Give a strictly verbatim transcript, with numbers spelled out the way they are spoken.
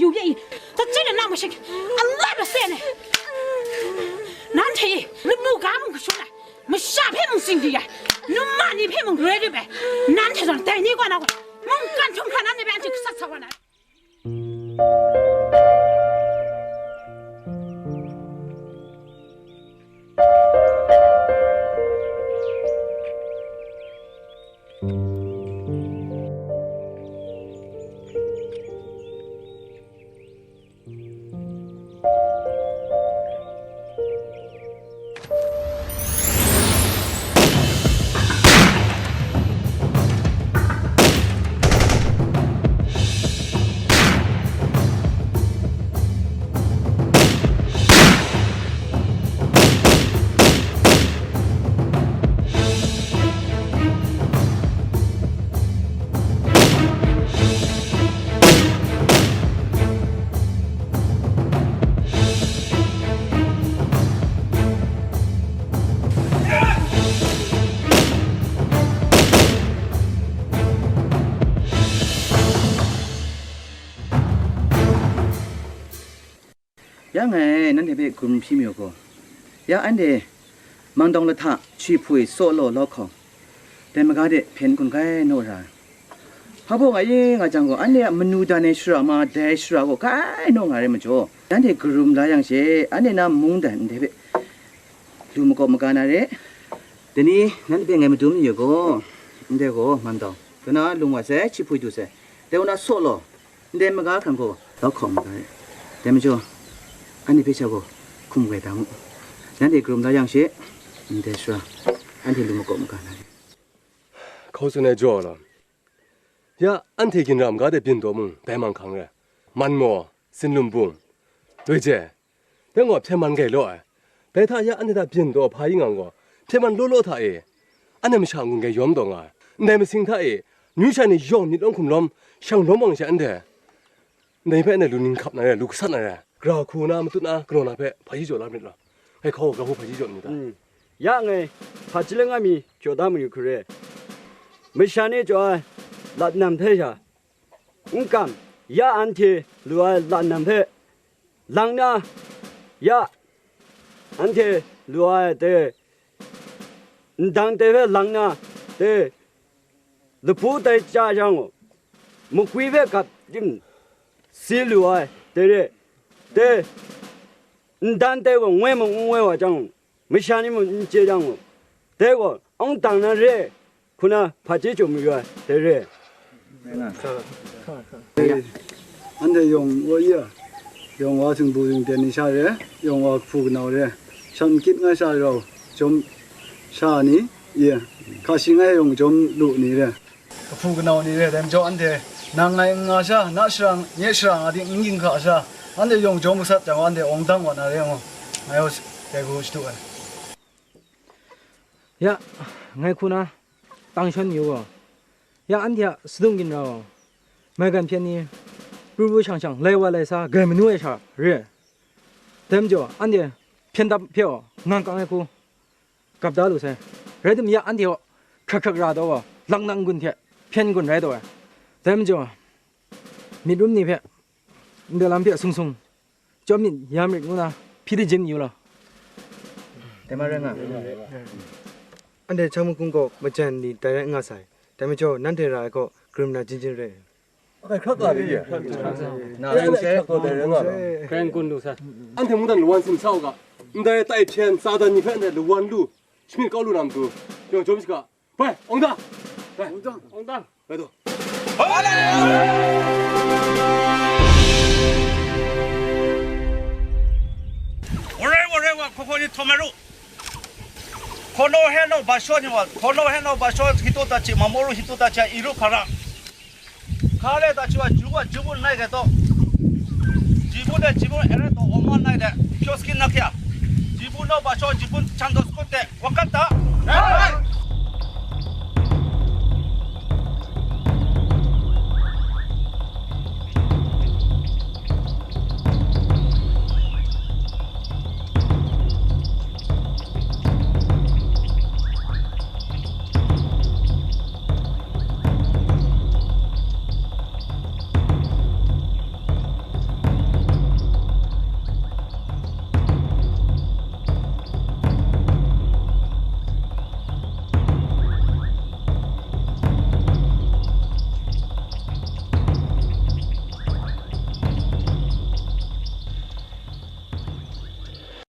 mayu bye i, tachyit na mung shing, a lat a sen e. Nanhte e, lamu ga mung kashun ai, masha hpe mung sing di ai, numa ni hpe mung roi rit ai, nanhte zawn dai ni kaw na gaw, mungkan htum hkra na ni hpe anhte gasat sa wa na. Dang ngai nanhte hpe hkum hpyi mayu gaw, ya anhte Mandawng lahta, Chihpui, Sawlaw, Lahkawng, dai maga de hpyen gun kai naw ra ai. Hpa baw nga ye nga jang gaw, anhte a manu dan ai shara ma dai shara gaw kai naw nga rai majaw, nanhte karum la yang she, anhte na mungdan ndai hpe lu makawp maga na re. Dai ni, nanhte hpe ngai madun mayu gaw, ndai gaw Mandawng, kaw na lung wa sai, Chihpui du sai, dai wa na Sawlaw, ndai maga hkran gaw Lahkawng maga re. Dai majaw, anhte hpe sha gaw hkum grai da mu. Nanhte karum la yang she, ndai shara, anhte lu makawp maga na re. Hkaw tsun ai jaw law, ya anhte ginra maga de byin taw mung, dai manghkang re. Man maw, Sinlum bung, Loi je, dai gaw hpyen man grai law ai. Dai hta ya anhte hta byin taw hpa yin ngang gaw, hpyen man law law hta e, anhte masha n-gun grai yawm taw nga ai. Ndai masing hta e, amyu sha ni yawng myit lawm hkum lawm, shang lawm wa nga she anhte, ndai hpe anhte lu ning hkap na re, lu gasat na re, gara hku na matut na, galaw na hpe hpaji jaw la marit law. Ngai hkaw gaw gara hku hpaji jaw myit ta? Mm. Ya ngai hpaji langa mi jaw da mayu hkru re. Masha ni jaw ai lat nam hte sha, n kam, ya anhte lu ai lat nam hpe lang na, ya anhte lu ai de, ndang de hpe lang na de, lapu tai chya jang gaw, makwi hpe gap tim si lu ai de re, de, ndan de gaw ngoi mung n ngoi wa jang gaw, masha ni mung n chye jang gaw, dai gaw awng dang na re, hku na hpaji jaw mayu ai, dai re. Anhte yawng wa ya, yawng wa htingbu htingden ni sha re, yawng wa kahpu kanau re, shan kyit nga sha rau, jawm sha ni, ye, hka shi ngai yawng jawm lu ni re. Kahpu kanau ni re, dai majaw anhte nang ngai n nga sha, na sharang, nye sharang a ting n ginhka sha, anhte yawng jawm gasat jang, anhte awng dang wa na re ngu, ngai gaw dai hku shadu ai. Ya, ngai hku na, tang shawn yu gaw, ya anhte a sadung ginra gaw, maigan hpyen ni, pru pru shang shang, lai wa lai sa, grai manu ai sha re ai. Dai majaw, anhte hpyen dap hpe gaw, ngang kang ai hku, gap da lu sai. Rai timung, ya anhte gaw, hkrak hkrak ra taw gaw, laknak n-gun hte hpyen n-gun rai taw ai. Dai majaw, myit rum ni hpe, ndai lam hpe sung sung, chyawm myit ya marit ngu na, hpyi da jin yu law. Dai ma rai nga. Anhte Chang Makung gaw majan ni dai rai nga sai. Dai majaw, nanhte ra ai gaw, karum na jin jin re. Ai hkrak ga de ye. Na, ai hkrak ga dai rai nga law. Kren kun lu sa. Anhte mungdan lawan sim sa u ga. Ndai tai hpyen, Satan ni hpe anhte lawan lu, shamyit kau lu na matu, yawng jawm shaga. Bai, awng dang! Bai, awng dang! Awng dang! Bai taw. Warai, warai wa, hkaw hkaw ni htawm ai ru. Hkaw naw he naw bashaw ni wa, hkaw naw he naw bashaw hito tachi, mamoru hito tachi, iru hkara. Hkare tachi wa, ju wa, ju bu nai gai taw. Ji bu de, ji bu ere taw, oma nai de, pyaw skin na kya. Ji bu naw bashaw, ji bu chan taw skut de, wakat ta.